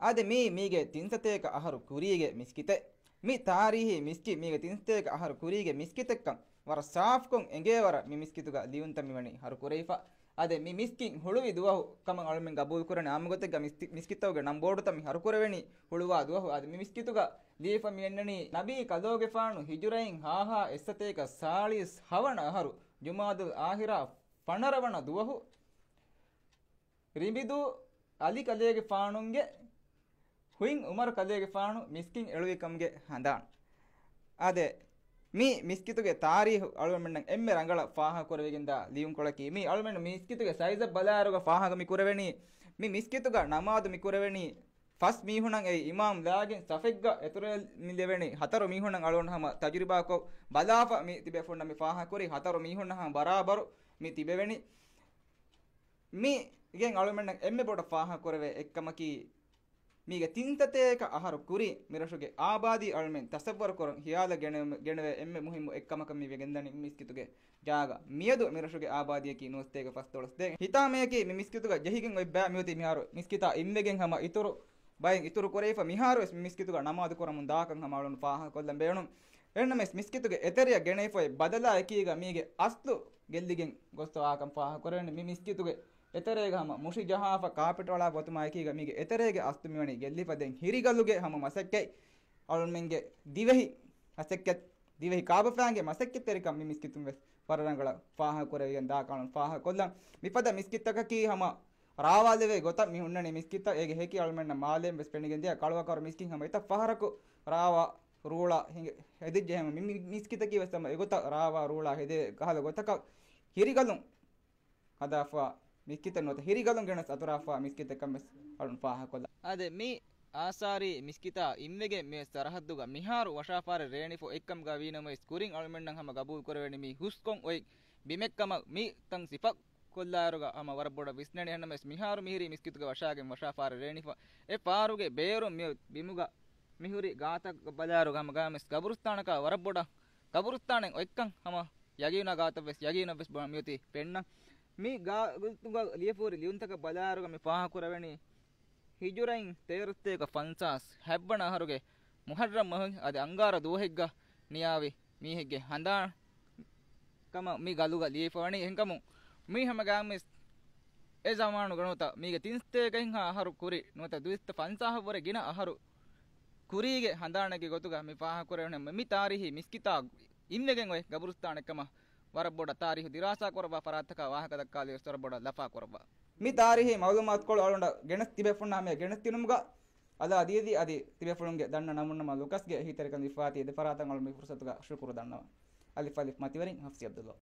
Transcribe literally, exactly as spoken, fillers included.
އާދެ، މީ މީގެ ތިންސަތޭކަ އަހަރު ކުރީގެ މިސްކިތެއް. މި ތާރީހީ މިސްކިތް މީގެ ތިންސަތޭކަ އަހަރު ކުރީގެ މިސްކިތެއްކަން ވަރަށް ސާފުކޮށް އެނގޭވަރަށް މި މިސްކިތުގަ ލިޔުންތައް މިވަނީ ހަރުކުރެވިފަ. އާދެ، މި މިސްކިތް ހުޅުވި ދުވަހު ކަމަށް އަޅުމެން ގަބޫލުކުރަނީ. އާއްމުގޮތެއްގަ މިސްތި-، މިސްކިތްތަކުގެ ނަންބޯޑުތައް މި ހަރުކުރެވެނީ ހުޅުވާ ދުވަހު. އާދެ، މި މިސްކިތުގަ ލިޔެފަ މި އަންނަނީ ނަބީ ކަލޯގެފާނު ހިޖުރައިން ހާހާ އެއްސަތޭކަ ސާޅީސް ހަވަނަ އަހަރު ޖުމާދުލް އާހިރާ ފަނަރަ ވަނަ ދުވަހު ރިނބިދޫ އަލި ކަލޭގެފާނުގެ ހުއިން އުމަރު ކަލޭގެފާނު މިސްކިތް އެޅުވި ކަމުގެ ހަނދާން. އާދެ، މި މިސްކިތުގެ ތާރީހު އަޅުގަނޑުމެންނަށް އެންމެ ރަނގަޅަށް ފާހަގަކުރެވިގެންދާ ލިޔުންކޮޅަކީ، މި އަޅުގަނޑު މިސްކިތުގެ ސައިޒަށް ބަލާއިރުގަ ފާހަގަ މި ކުރެވެނީ، މި މިސްކިތުގަ ނަމާދު މި ކުރެވެނީ ފަސް މީހުނަށް އެއީ އިމާމް ލާގެން ސަފެއްގަ އެތުރެ މި ލެވެނީ ހަތަރު މީހުނަށް. އަޅުގަނޑު ހަމަ ތަޖުރިބާކޮށް ބަލާފަ މި ތިބޭފުންނަށް މި ފާހަގަކުރީ ހަތަރު މީހުންނަށް ހަމަ ބަރާބަރު މި ތިބެވެނީ. މި ގެން އަޅުމެންނަށް އެންމެ ބޮޑަށް ފާހަގަކުރެވޭ އެއްކަމަކީ، މީގެ ތިންސަތޭކަ އަހަރު ކުރި މިރަށުގެ އާބާދީ އަޅުމެން ތަސައްވަރު ކުރަން ހިޔާލަށް ގެނެވެ-، ގެނެވޭ އެންމެ މުހިއްމު އެއްކަމަކަށް މި ވެގެންދަނީ. މި މިސްކިތުގެ ޖާގަ މިއަދު މިރަށުގެ އާބާދީއަކީ ނުވަސަތޭކަ ފަސްދޮޅަސް ދޭން. ހިތާމަޔަކީ މި މިސްކިތުގަ ޖެހިގެން އޮތް ބައި މިއޮތީ މިހާރު މިސްކިތާ އިންވެގެން ހަމަ އިތުރު ބައެއް އިތުރު ކުރެވިފަ މިހާރު ވެސް މި މިސްކިތުގަ ނަމާދު ކުރަމުން ދާކަން ހަމަ އަޅުން ފާހަގަކޮށްލަން ބޭނުން. އެހެންނަމަވެސް މިސްކިތުގެ އެތެރެއަށް ގެނެވިފައި ބަދަލާ އެކީގަ މީގެ އަސްލު ގެއްލިގެން ގޮސްތޯ އާކަން ފާހަގަކުރެވެން. މި މިސްކިތުގެ އެތެރޭގަ ހަމަ މުށި ޖަހާފަ ކާޕެޓް އަޅާފަ އޮތުމާ އެކީގަ މީގެ އެތެރޭގެ އަސްލު މިވަނީ ގެއްލިފަ. ދެން ހިރިގަލުގެ ހަމަ މަސައްކަތް އަޅުމެންގެ ދިވެހި މަސައްކަތް، ދިވެހި ކާބަފައިންގެ މަސައްކަތްތެރިކަން މި މިސްކިތުން ވެސް ވަރަށް ރަނގަޅަށް ފާހަގަކުރެވިގެން ދާކަން ފާހަގަކޮށްލަން. މިފަދަ މިސްކިތްތަކަކީ ހަމަ ރާވާލެވޭ ގޮތަށް މި ހުންނަނީ. މިސްކިތްތައް އޭގެ ހެކި އަޅުމެންނަށް މާލޭން ވެސް ފެނިގެން ދިޔަ. ކަޅުއަކަރު މިސްކިތް ހަމަ އެތައް ފަހަރަކު ރާވާ ރޫޅާ ހިނގެ ހެދިއްޖެ. ހަމަ މި މި މިސްކިތަކީ ވެސް ހަމަ އެގޮތަށް ރާވާ ރޫޅާ ހެދޭ ކަހަލަ ގޮތަކަށް ހިރިގަލުން ހަދާފަ މިސްކިތެއް ނުވަތަ ހިރިގަލުން ގެނެސް އަތުރާފަ މިސްކިތެއްކަން ވެސް އަޅުން ފާހަގަކޮށްލާ. އާދެ، މި އާސާރީ މިސްކިތާ އިންވެގެން މި ސަރަހައްދުގަ މިހާރު ވަށާފާރި ރޭނިފޮ އެއްކަމުގަ ވީނަމަވެސް ކުރިން އަޅުމެންނަށް ހަމަ ގަބޫލު ކުރެވެނީ މި ހުސްކޮން އޮތް ބިމެއްކަމަށް. މި ތަން ސިފަ ކޮށްލާއިރުގަ ހަމަ ވަރަށް ބޮޑަށް ވިސްނެނީ. އެހެންނަމަވެސް މިހާރު މިހިރީ މިސްކިތުގެ ވަށާގެން ވަށާފާރި ރޭނިފަ އެ ފާރުގެ ބޭރުން މި ބިމުގަ މިހުރި ގާތަށް ބަލާއިރުގަ ހަމަ ގާމިސް ގަބުރުސްތާނަކާ ވަރަށް ބޮޑަށް ގަބުރުސްތާނެއް އޮތްކަން ހަމަ ޔަގީނާ ގާތަށް ވެސް، ޔަގީނަށް ވެސް ބޮ-، މިއޮތީ ފެންނަ. މި ގާތުގަ ލިޔެފަހުރި ލިޔުންތަކަށް ބަލާއިރުގަ މި ފާހަގަކުރެވެނީ ހިޖުރައިން ތޭރަސްތޭކަ ފަންސާސް ހަތްވަނަ އަހަރުގެ މުހައްރަމް މަހު އަދި އަންގާރަ ދުވަހެއްގަ ނިޔާވި މީހެއްގެ ހަނދާން ކަމަށް މި ގަލުގަ ލިޔެފަވަނީ. އެހެންކަމުން މީ ހަމަ ގާމިސް އެ ޒަމާނުގަ ނުވަތަ މީގެ ތިންސަތޭކައެއްހާ އަހަރު ކުރި ނުވަތަ ދުއިސައްތަ ފަންސާހަށްވުރެ ގިނަ އަހަރު ކުރީގެ ހަނދާނެއްގެ ގޮތުގަ މި ފާހަގަކުރެވުނު މި ތާރީހީ މިސްކިތާ އިންވެގެން އޮތް ގަބުރުސްތާނެއްކަމަށް ވަރަށް ބޮޑަށް ތާރީހު ދިރާސާ ކުރައްވާ ފަރާތްތަކާ ވާހަކަ ދައްކާލިޔަސް ވަރަށް ބޮޑަށް ލަފާ ކުރައްވާ. މި ތާރީހީ މައުލޫމާތުކޮޅު އަޅުގަނޑަށް ގެނެސް ތިބޭފުންނާ މި ގެނެސް ދިނުމުގަ އަލާ ދީދީ އަދި ތިބޭފުޅުންގެ ދަންނަ ނަމުންނަމަ ލުކަސްގެ އެހީތެރިކަން ލިފާތީ ދެ ފަރާތަށް އަޅު މި ފުރުސަތުގަ ޝުކުރު ދަންނަވަން. އަލިފް އަލިފް މަތިވެރިން ހަފްސީ އަބްދުﷲ.